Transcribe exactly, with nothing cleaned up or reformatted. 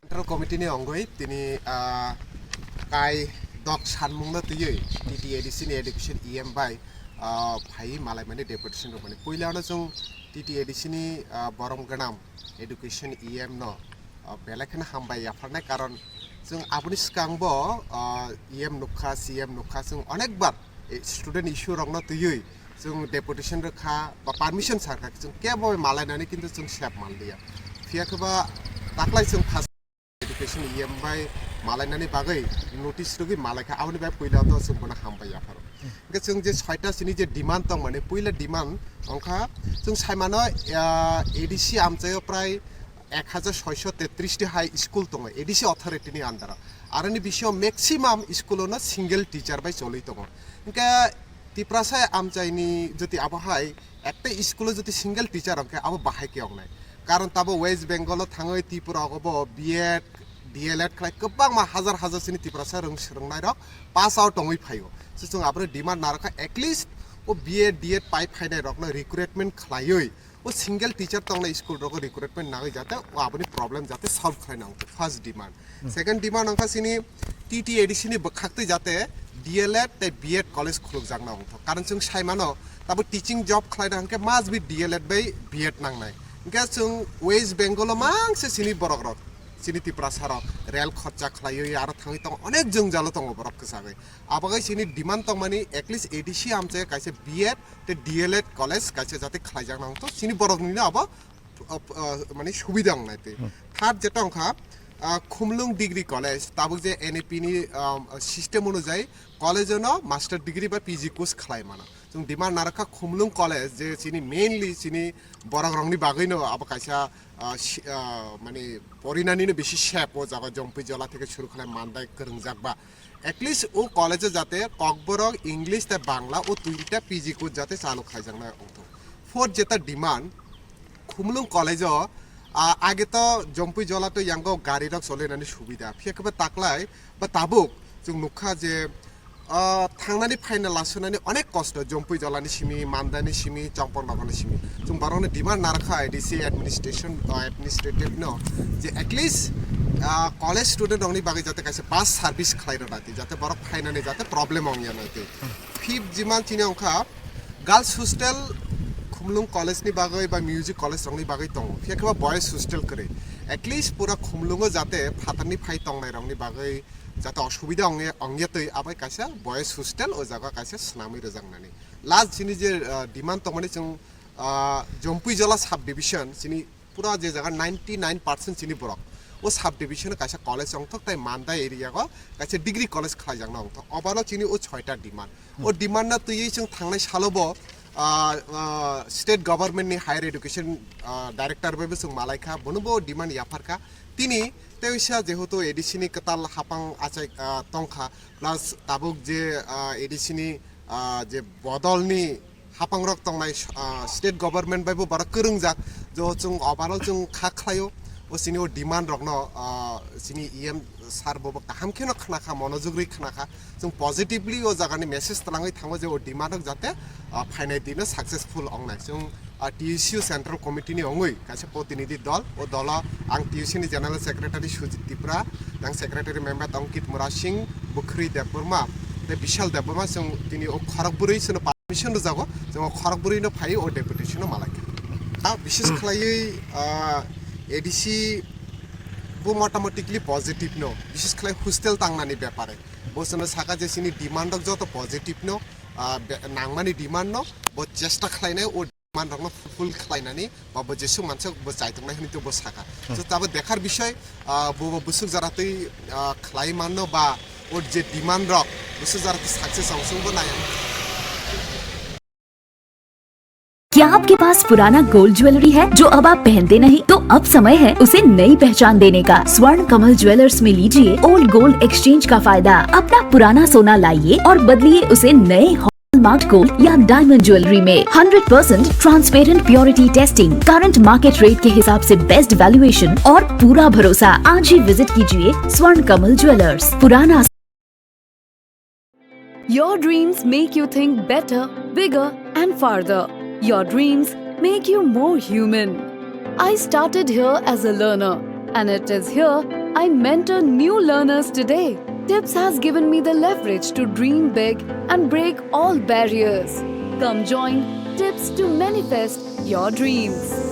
Central Committee ni ongoi tini, ah, kai dok sanmungno twiwi T T A D C ni education E M bai, ah, phai malaimani deputation rwmani. Puila ano chwng T T A D C ni, ah, borom gwnam education E M no, ah, belai kheno hambai yapharnai, karon chwng aboni swkangbo, ah, E M nukha, C M nukha, chwng onekbar, eh, student issue rokno twiwi chwng deputation rwkha ba permission sakha, chwng kebo malainani kintu chwng sep manliya. Phiya khe ba taklai chwng first education E M bai malainani bagwi notice rwgwi malaikha, aboni bai puila to chwng bono hambai yapharo. Hwnkhe chwng je soita chini je demand tongmani, puila demand wngkha chwng saimano, ah, A D C amchaio prai ek hajar soiso tetris ti hai school tongo A D C authority ni under o. Aroni bisingo maximum school ono single teacher bai cholwi tongo. Hwnkhe Tiprasa amchaini jodi abo hai ekta school o jodi single teacher hwnkhe abo bahai khe wngnai. Karon tabo West Bengal o thangwi Tripura o bo B Ed, D L Ed khlai kwbangma hajar hajar chini Tiprasa rwng swrwngnai rok pass out wngwi phaio. So chwng aboni demand narwkha at least o B Ed, D Ed pai phainai rokno recruitment khlaiwi o single teacher tongnai school rogo recruitment nangwi jate o aboni problem jate solve khlai nang, first demand. Second demand wngkha chini T T A D C ni bwkhaktwi jate D L Ed tei B Ed college khulukjakna wngthok, karon chwng saimano tabo teaching job khlaina hwnkhe must be D L Ed bai B Ed nangnai. Hwnkhe chwng West Bengal o mangse chini borok rok, chini Tiprasa rok rel khorcha khlaiwi aro thangwi tongo, onek jwngjalo tongo borok kwchagwi. Abagwi chini demand tongmani at least A D C amchaio kaisa B Ed tei D L Ed college kaisa jate khlaijakna wngthok, chini boroknino abo, uh, uh, mani subida wngnai twi. Third jeta wngkha, uh, Khumlung Degree College, tabuk je N A P ni, um, system onujai college ono master degree ba P G course khlai mano. Chwng demand narwkha Khumlung College je chini mainly chini borok rokni bagwino abo kaisa, uh, si-, uh, mani porinanino bisi sep o jaga Jompui Jola theke suru khlai Mandai kwrwngjak ba. At least o college o jate Kokborok, English tei Bangla o duita P G course jate chalu khaijaknai wngthok. Fourth jeta demand, Khumlung college o, ah, age to Jompui Jola to yango gari rok solenani subida. Phiya khe ba taklai ba tabuk chwng nukha je, ah, thangnani phaina lasunani onek kosto, Jompui Jolani simi, Mandani simi, Chongpor Nogorni simi. Chwng borokni demand narwkha A D C administration, ah, administrative no je at least, ah, college student rokni bagwi jate kaisa bus service khlai rwna twi, jate borok phainani jate problem wngya nai twi. Fifth demand chini wngkha girls hostel Khumlung college ni bagwi ba music college rokni bagwi tongo, phiya khe ba boys hostel kwrwi. At least pura Khumlungo jate phatarni phai tongnai rokni bagwi jate osubida ongya, ongya twi abai kaisa boys hostel o jaga kaisa swnamwi rwjaknani. Last chini je, ah, demand tongmani chwng, ah, Jompui Jola sub division chini pura je jaga ninety nine percent chini borok o sub division o kaisa college wngthok tei Mandai area o kaisa degree college khlaijakna wngthok. Obano chini o soita demand. O demand no twiwi chwng thangnai salo bo, ah, ah, state government ni higher education, ah, director bai bo chwng malaikha, bono bo demand yapharkha. Tini teisa jehetu A D C ni kwtal hapang achai, ah, tongkha, plus tabuk je, ah, A D C ni, ah, je bodol ni hapangrok tongnai, ah, state government bai bo borok kwrwngjak, jo chwng overall chwng kha khlaio, o chini o demand rokno, ah, chini E M sir bo bo kaham kheno khna kha, monojog rwi khna kha, chwng positively o jagani message twlangwi thango je o demand rok jate, ah, phainai dino successful wngnai. Chwng, ah, T U C Central Committee ni wngwi kaisa protinidhi dol, o dolo ang T U C ni General Secretary Sujit Tripura, nang Secretary member Ankit Murasing, Bukhri Debbarma, tei Bishal Debbarma, chwng tini o khorok bwrwi chwngno permission rwjago, chwng o khorok bwrwino phaiwi o deputation no malaikha. Ah, bises khlaiwi, ah, A D C bo motamotikli positive no, bises khlai hostel tangnani bepare. Bo chwngno saka je chini demand rok joto positive no, ah, be-, nangmani demand no, bo chesta khlainai o demand rokno fulfill khlainani ba bo jesuk mansa bo chaitongnai hwnwi to bo saka. So tabo dekhar bisoi, ah, bo, bo busuk jara twi, ah, khlai manno ba o je demand rok busuk jara twi success ong sung bo nai. क्या आपके पास पुराना gold jewellery है जो अब आप पहनते नहीं? तो अब समय है उसे नई पहचान देने का। स्वर्ण कमल ज्वेलर्स में लीजिए ओल्ड गोल्ड एक्सचेंज का फायदा। अपना पुराना सोना लाइए और बदलिए उसे नए हॉलमार्क गोल्ड या डायमंड ज्वेलरी में। Hundred percent transparent purity testing, current market rate के हिसाब से बेस्ट वैल्यूएशन और पूरा भरोसा। आज ही विजिट कीजिए स्वर्ण कमल ज्वेलर्स, पुराना। Your dreams make you think better, bigger, and farther. Your dreams make you more human. I started here as a learner, And it is here I mentor new learners today. Tips has given me the leverage to dream big and break all barriers. Come join Tips to manifest your dreams.